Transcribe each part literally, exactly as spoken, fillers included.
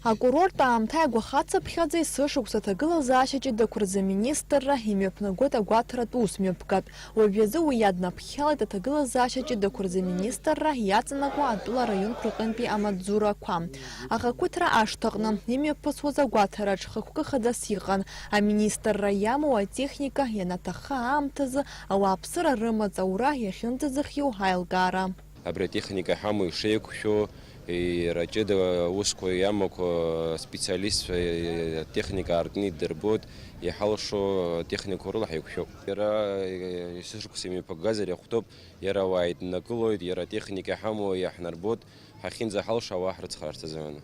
Акурорт аамҭа иагәахацыԥхьаӡа есышықәса аҭагылазаашьа ҷыдақәа рзы аминистрра имҩаԥнагоит агәаҭаратә усмҩаԥгатә. Уажәазы уи иаднаԥхьалеит аҭагылазаашьа ҷыдақәа рзы аминистрра иаҵанакуа атәыла араионқәа рҟынтәи амаҵзурақәа. Ахақәиҭра ашҭаҟны имҩаԥысуаз агәаҭараҿ хықәкы хадас иҟан, аминистрра иамоу атехника, ианаҭахха аамҭазы ауааԥсыра рымаҵ аура иахьынӡазыхиоу аилкаара. Абри атехника ҳамоу ишеиқәшәо, иара ҷыда аусқәа иамақәа специалистцәа атехника аартны идырбоит, иҳалшо атехникақәа рыла ҳаиқәшәоуп. Иара есышықәса имҩаԥгазар иахәҭоуп, иара ауаа иднакылоит, иара атехника ҳамоу иаҳнарбоит, ҳахьынӡаҳалшо ауаа ҳрыцхраарц азыҳәан.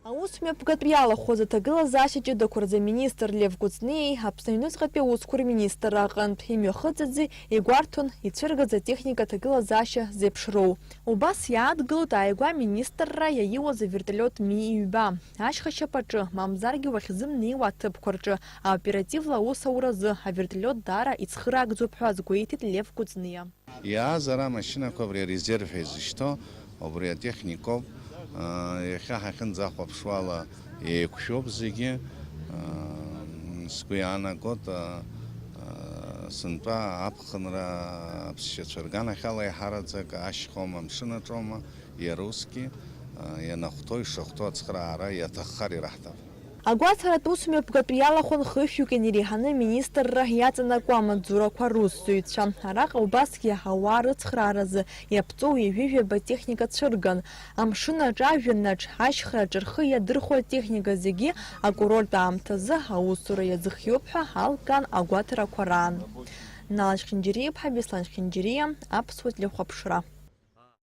Аусмҩаԥгатә иалахәыз аҭагылазаашьа ҷыдақәа рзы аминистр Лев Кәыҵниеи Аԥсны аҩныҵҟатәи аусқәа рминистрра аҟынтә имҩахыҵызи игәарҭон ицәыргаз атехника аҭагылазаашьа зеиԥшроу. Убас иаадгылоит ааигәа аминистрра иаиуаз авертолиот Ми ҩба. Ашьха шьапаҿы, мамзаргьы уахьзымнеиуа аҭыԥқәа рҿы аоперативла аус ауразы авертолиот даара ицхыраагӡоуп ҳәа азгәеиҭеит Лев Кәыҵниа. Иааз ара амашьынақәа абри арезерв ҳәа изышьҭоу, убри атехникоуп. Иахьа ҳахьынӡахәаԥшуала еиқәшәоуп зегьы. Сгәы иаанагоит, сынтәа аԥхынра аԥсшьацәа рганахьала еиҳараӡак ашьхоума, амшын аҿоума, иара усгьы ианахәҭоу, ишахәҭоу ацхыраара иаҭаххар ираҳҭап. Агәаҭаратә усмҩаԥгатә иалахәын хышәҩык ианиреиҳаны аминистрра иаҵанакуа амаҵзурақәа русзуҩцәа. Араҟа убасгьы ауаа рыцхрааразы иаԥҵоу ҩажәижәаба техника цәырган. Амшын аҿы, ажәҩанаҿ, ашьхараҿ рхы иадырхәо атехника зегьы акурорт аамҭазы аусура иазыхиоуп ҳәа алкаан агәаҭарақәа раан. Нал Хьынџьариа-иԥҳа, Беслан Хьынџьариа, Аԥсуа телехәаԥшра.